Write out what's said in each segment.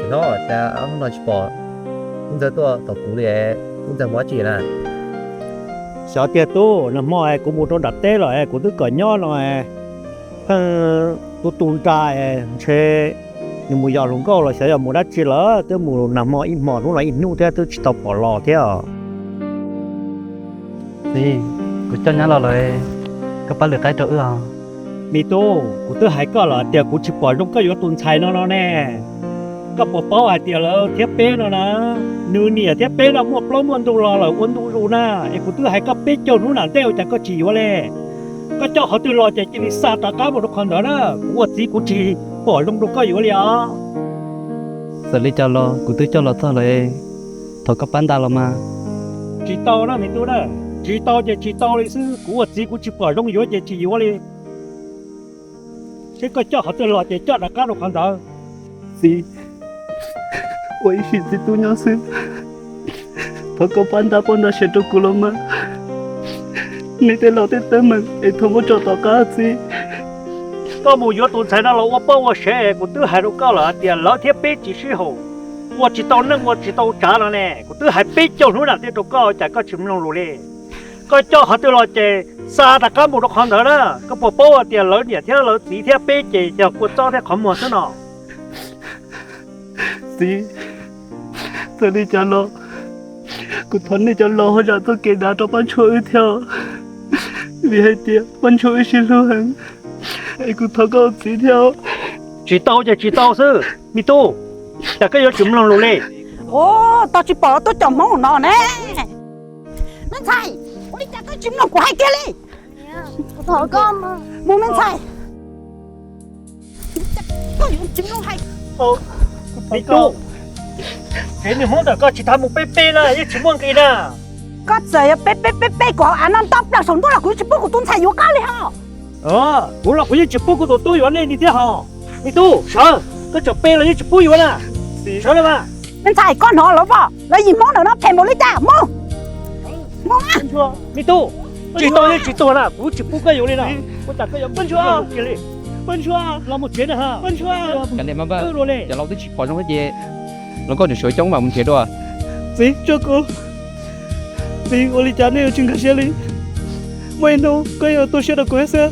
Hnov cas hnub no tsis pom Ntxawg tuaj tom kuv li, Ntxawg mus dab tsi na? Xyov tiag tub, nag hmo kuv mus rau nram teb los kuv twb kom nyob no, pheej tu tu nra, ntshe nws mus yos hluas nkauj los xyov yog mus dab tsi lawm, twb mus nag hmo ib hmo hnub no ib hnub thiab twb tsis tau pom los thiab. Txiv, kuv coj nyab los lawm, koj pab lwm qaib rau wb os. Me tub, kuv twb hais koj los tias kuv tsis pom zoo koj yuav tus ntxhais no no ne. Koj puas paub hais tias lawv thiab peb no na, nws niam thiab peb no muaj plaub muaj ntug los lawm ua ntu zus na, es kuv twb hais koj peb caug hnub nram ntej ua cas koj tsis yuav li? Koj coj qhov twg los ces cia li xa rov qab mus rau qhov ntawd na, kuv ua txiv kuv tsis pom zoo rau koj yuav li os. Txawm li cas los kuv twb coj los txog lawm, thov koj pab nta los mas. Tsis tau na me tub na, tsis tau ces tsis tau li xwb, kuv ua txiv kuv tsis pom zoo yuav ces tsis yuav li. Seb koj coj qhov twg los ces coj rov qab rau qhov ntawd. Txiv, ua ib sim txiv tub nyob xwb, thov koj pab nta poj nta sev rau kuv los mas. Nej tej laus tej teeb meem es thov muab tso tom qab txiv. Koj mus yuav tus ntxhais no los ua poj ua sev, kuv twb hais rau koj lawm hais tias lawv thiab peb tsis sib haum, ua tsis tau neej ua tsis tau tsav no ne. Kuv twb hais peb caug hnub nram ntej rau koj cas koj tsis mloog lus li. Koj coj qhov twg los ces xa rov qab mus rau qhov ntawd na. Koj puas paub hais tias lawv niam thiab lawv txiv thiab peb ces yog kua txob thiab qhov muag xwb no. Txiv, txawm li cas los kuv thov nej cov laus ho zam txoj kev dav rau Paj Ntsuag wb thiab, vim hais tias Paj Ntsuag wb sib hlub heev, es kuv thov koj ua txiv thiab. Tsis tau ces tsis tau xwb me tub, cas koj yuav tsis mloog lus li. Ua tau tsis pom tub cov Hmoob no ne. Me ntxhais, ua li cas koj tsis mloog kuv hais kiag li? Mus me ntxhais. Koj yuav tsis mloog hais. Me tub, kev nws Hmoob ntawm koj tsis tas mus peb peb na yeej tsis muaj nqis na. Koj txawm yuav peb peb peb peb kuv hauv av no nto plaws saum ntuj los kuv yuav tsis pub kuv tus ntxhais yuav koj li ho. Kuv los kuv yeej tsis pub kuv tus tub yuav nej li thiab ho. Me tub, sawv, koj tseem pe los yeej tsis pub yuav na. Sawv los mas. Me ntxhais, koj hnov lawv pom lawv yim Hmoob ntawm no phem npaum li cas, mus. Mus na. Me tub, tsis tau yeej tsis tuag na, kuv tsis pub koj yuav li na. Ua cas koj yuav Paj Ntsuag, Paj Ntsuag, los mus tsev na. Paj Ntsuag, cov laus twb tsis pom zoo thiab ces los koj niam suav coob mam mus nrhiav dua. Txiv, tso kuv. Txiv, ua li cas nej yuav tsis nkag siab li? Muaj ib hnub koj yuav tu siab rau kuv xwb.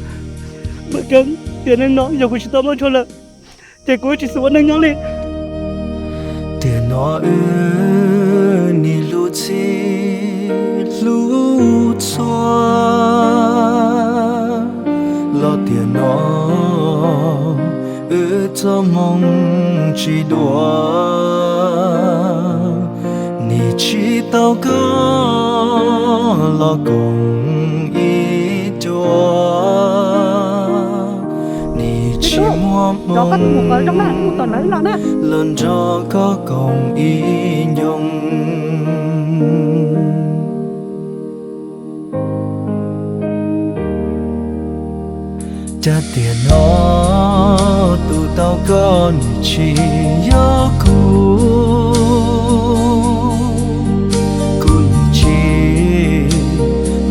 Mam kev, tiam neej no yog kuv tsis tau Paj Ntsuag lawm ces kuv tsis xav ua neej nyob li. Tiam no wb nim hlub txhij hlub txhua, los tiam no wb txoj hmoo tsis dua. Nim tsis tau koj los koom ib cua, nim tsis muaj hmoo los nrog koj koom ib ncoo. Cas tiam no tus tau koj nim tsis yog kuv, kuv nim tsis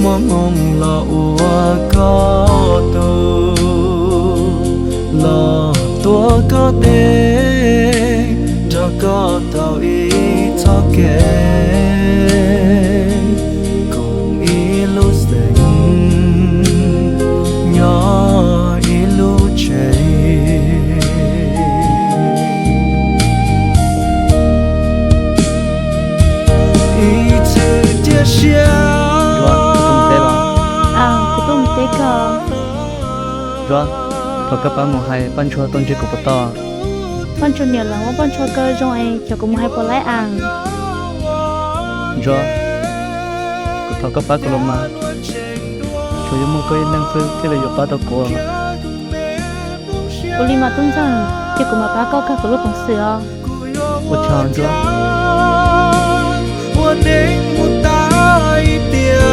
muaj hmoo los ua koj tus, los tuav koj dej nrog koj tau ib txoj kev, koom ib lub xeev, nyob ib lub tsev. Ib txwm cia siab. Kuv tuaj mus teb koj. Ntsuag, thov koj pab mus hais Paj Ntsuag tuaj ntsib kuv puas tau? Paj Ntsuag niam laus muab Paj Ntsuag kaw zoo es xyov kuv mus hais puas laib as. Ntsuag, kuv thov koj pab kuv los mas, tsuas yuav muaj koj ib leeg xwb thiaj li yuav pab tau kuv. Ua li mas tub ntxawg, ces kuv mam pab koj kawg kuv lub peev xwm os. Ua tsaug Ntsuag. Ua neej mus tag ib tiam.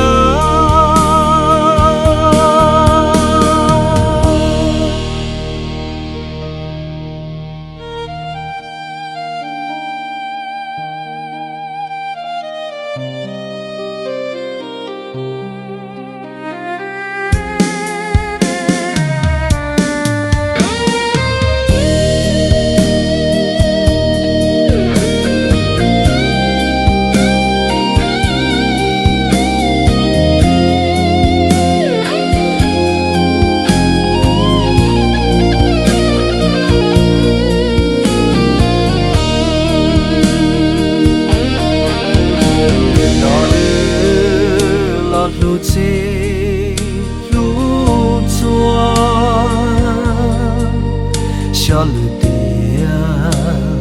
Lwm tiam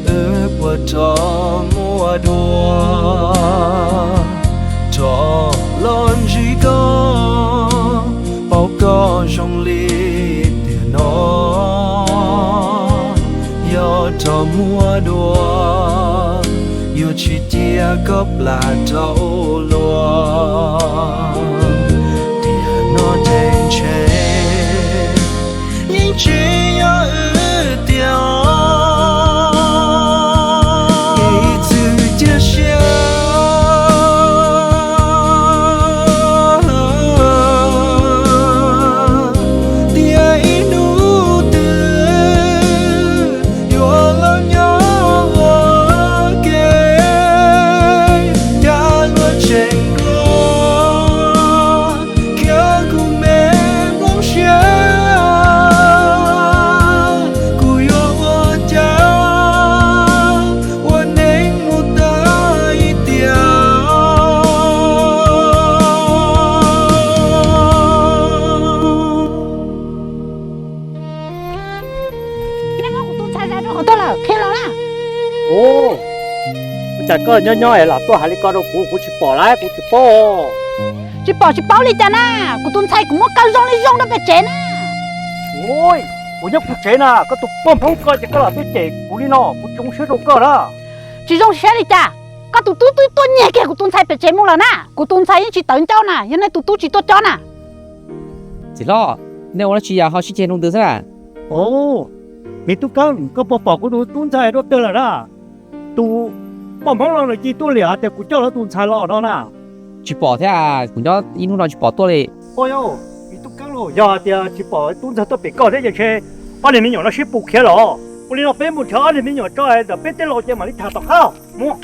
wb puas rov muaj dua, rov los ntsib koj, paub koj zoo li tiam no. Yog rov muaj dua, yuav tsis cia koj plam rau luag. Tiam no ces ntshe yeej tsis yog wb tiag. Ib txwm cia siab tias ib hnub twg yuav los nyob ua ke, cas luag tseem nplua khiav kuv me nplooj siab. Kuv yuav ua cas ua neej mus tag ib tiam. Neb muab kuv tus ntxhais zais rau qhov twg lawm, qhia los na. Ua cas koj nyob nyob es lam tuaj hais li ko rau kuv, kuv tsis pom lawm, kuv tsis paub. Tsis pom tsis paub li cas na, kuv tus ntxhais kuv muab kaw zoo li zoo rau pem tsev na. Ua, kuv nyob kuv tsev na, koj tus poj Hmoob ko ces koj lam tuaj cem kuv li no, kuv tsis zoo siab rau koj na. Tsis zoo siab li cas, koj tus tub twb tuaj nyiag kiag kuv tus ntxhais pem tsev mus lawm na, kuv tus ntxhais yeej tsis tawv ncauj na, yog nej tus tub tsis tuaj cob na. Txiv hlob, nej ua dab tsi yam ho sib ceg rau ntawd xwb na? Ov, me tub Keeb, koj puas pom kuv tus tub ntxhais dua twg lawm na? Tus poj Hmoob no nws cia tuaj liam hais tias kuv coj lawv tus ntxhais los no na. Tsis pom thiab, kuv nyob ib hnub no tsis pom tuaj li. Ov, me tub Keeb lauj, yog hais tias tsis pom tub ntxhais tuaj pem koj thiab ces ntshe ob niag me nyuam no sib pus khiav los. Ua li no peb mus nrhiav ob niag me nyuam tso ntawm peb tej laus ces mam li tham tom qab. Mus.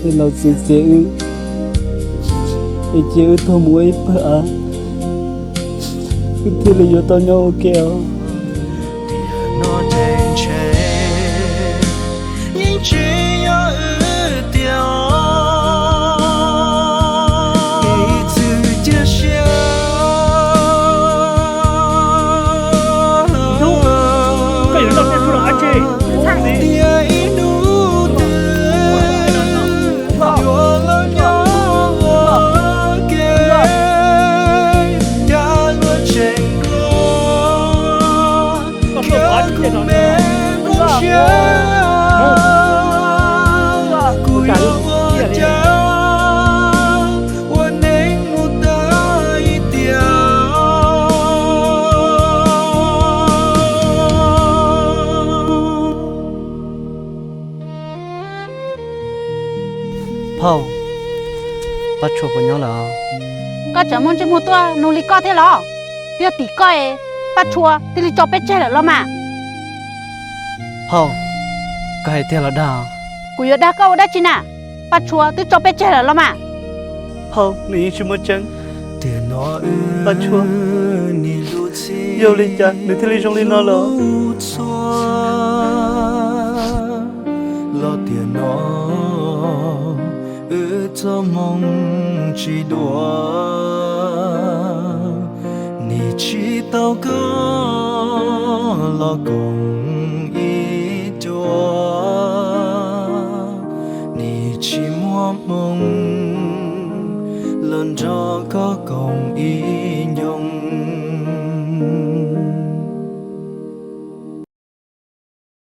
Tej laus txwv txiav wb, es cia wb tuag mus ua ib pawg av, wb thiaj li yuav tau nyob ua ke os. Yeej tsis yog wb tiag, ib txwm cia siab tias ib hnub twg yuav los nyob ua ke, cas luag tseem nplua khiav kuv me nplooj siab. Kuv yuav ua cas ua neej mus tag ib tiam. Phauj, Paj Tshua puas nyob lawm? Koj tseem muaj ntsej muag tuaj nug li koj thiab los? Twb yog tim koj es Paj Tshua thiaj li tso peb tseg lawm los mas. Phauj, koj hais tiag los dag? Kuv yuav dag koj ua dab tsi na? Paj Tshua twb tso peb tseg lawm los mas. Phauj, nws yeej tsis muaj tseeb. Paj Tshua, yog li cas nws thiaj li zoo li no los? Los tiam no wb txoj hmoo tsis dua, nim tsis tau koj los koom ib cua, nim tsis muaj hmoo los nrog koj koom ib ncoo.